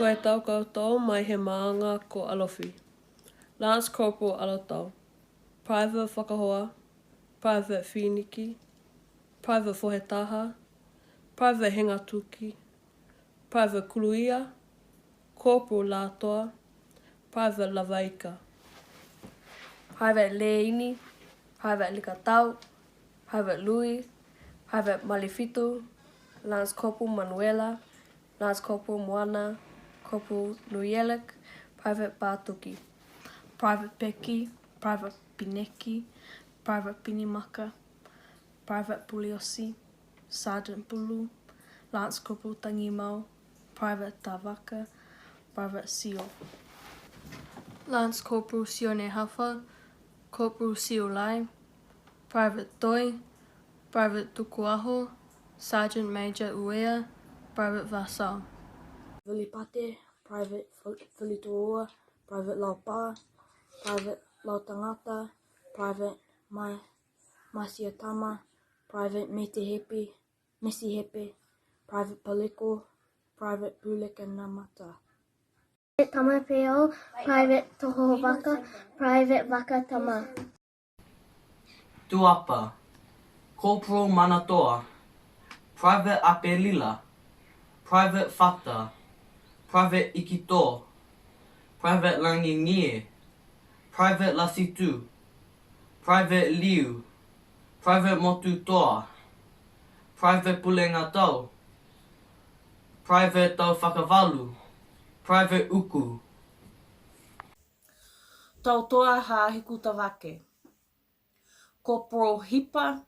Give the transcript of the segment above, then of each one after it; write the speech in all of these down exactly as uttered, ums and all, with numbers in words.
Ko e tau kautau mai he maaga ko Alofi. Lance Corporal Alotau. Private Fakahoa. Private Finiki. Private Fohetaha. Private Hegatuki. Private Kuluia. Corporal Latoa. Private Lavaika. Private Leini. Private Likatau. Private Lui. Private Malifitu. Lance Corporal Manuela. Lance Corporal Moana. Corporal Nuielik. Private Patuki. Private Peki. Private Pineki. Private Pinimaka. Private Puliosi. Sergeant Pulu. Lance Corporal Tangimau. Private Tavaka. Private Sio. Lance Corporal Sione Hafa. Corporal Siolai. Private Toi. Private Tukuaho. Sergeant Major Uea. Private Vasau. Vilipate. Private Fil-, Filitoua. Private Laupa. Private Lautangata. Private Ma-, Masiatama. Private Metehepe. Misihepe, Private Paleko, Private Pulekanamata. Private Tamapeao, Private Tohovaka, Private Vakatama. Tuapa, Corporal Manatoa, Private Apelila, Private Fata, Private Ikito, Private Langigie, Private Lasitu, Private Liu, Private Motutoa, Private Pulegatau, Private Taufakavalu, Private Uku. Tautoa ha Hikutavake. Corporal Hipa,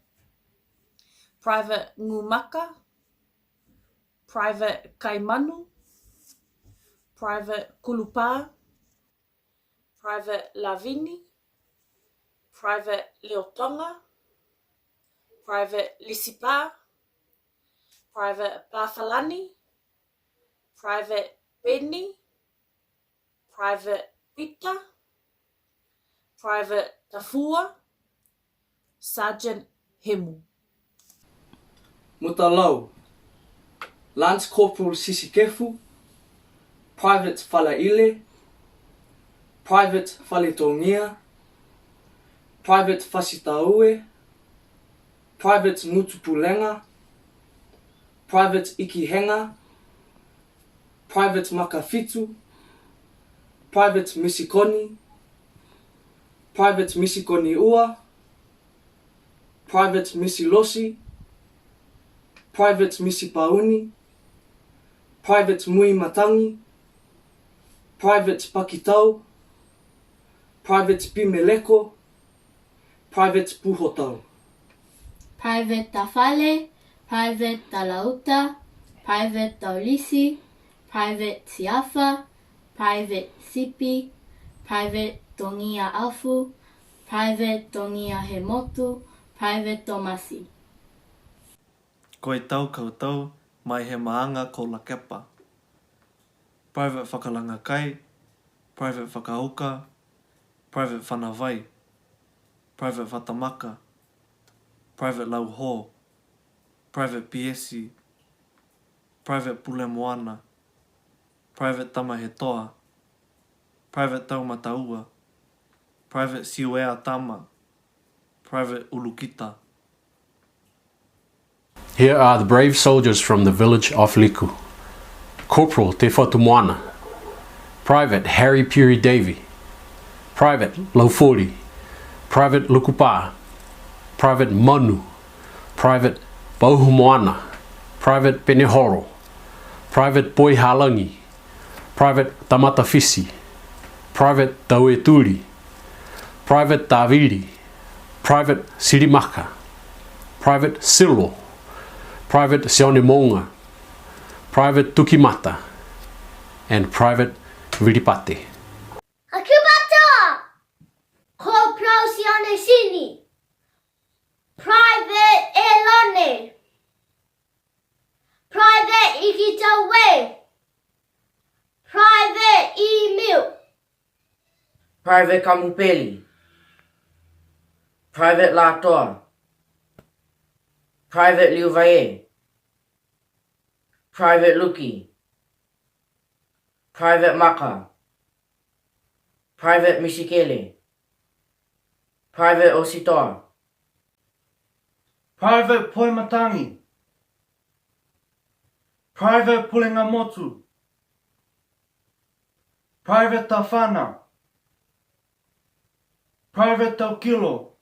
Private Gumaka, Private Kaimanu, Private Kulupa, Private Lavini, Private Leotoga, Private Lisipa, Private Pafalani, Private Peni, Private Peter, Private Tafua, Sergeant Hemu. Mutalau, Lance Corporal Sisikefu, Private Falaile, Private Faletogia, Private Fasitaue, Private Gutupulega, Private Ikihega, Private Makafitu, Private Misikoni, Private Misikoni Ua, Private Misilosi, Private Misipauni, Private Muimatagi, Private Pakitau, Private Pimeleko, Private Puhotau. Private Tafale, Private Talauta, Private Taulisi, Private Siafa, Private Sipi, Private Togia Afu, Private Togia Hemotu, Private Tomasi. Ko e tau kautau mai he maaga ko Lakepa. Private Fakalagakai, Private Fakauka, Private Fanavai, Private Fatamaka, Private Lauho, Private Piesi, Private Pulemoana, Private Tamahetoa, Private Taumataua, Private Siuea Tama, Private Ulukita. Here are the brave soldiers from the village of Liku. Corporal Tefatu Moana, Private Harry Piri Davy, Private Laufoli, Private Lukupa, Private Manu, Private Pauhu Moana, Private Penehoro, Private Poi Halagi, Private Tamatafisi, Private Tauetuli, Private Tavili, Private Silimaka, Private Silo, Private Sione Mouga, Private Tukimata, and Private Vilipate. Akupatoa! Corporal Sione Sini, Private Elone, Private Ikitaue, Private Emiu, Private Kamupeli, Private Latoa, Private Liuvae, Private Luki, Private Maka. Private Misikele. Private Ositoa. Private Poimatagi. Private Pulegamotu. Private Tafana. Private Taukilo.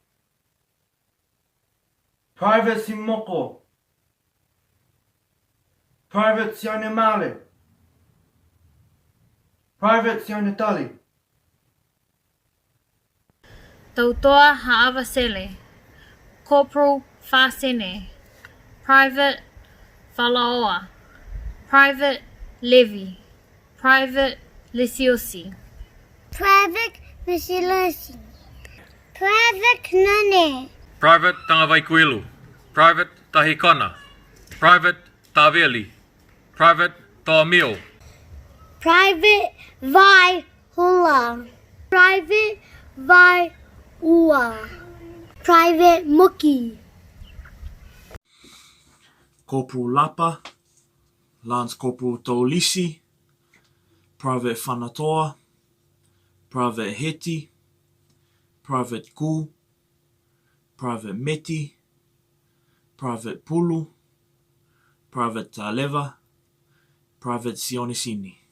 Private Simoko. Private Sione Male. Private Sione Tali. Tautoa Haavasele. Corporal Fasene. Private Falaoa. Private Levy. Private Lesiosi. Private Misilosi. Private None. Private Tagavaikuilu. Private Tahikona. Private Taveli. Private Tomio. Private Vaihula. Private Vaiua. Private Muki. Corporal Lapa, Lance Corporal Tolisi, Private Fanatoa, Private Heti, Private Ku, Private Meti, Private Pulu, Private Taleva, Private Sionisini.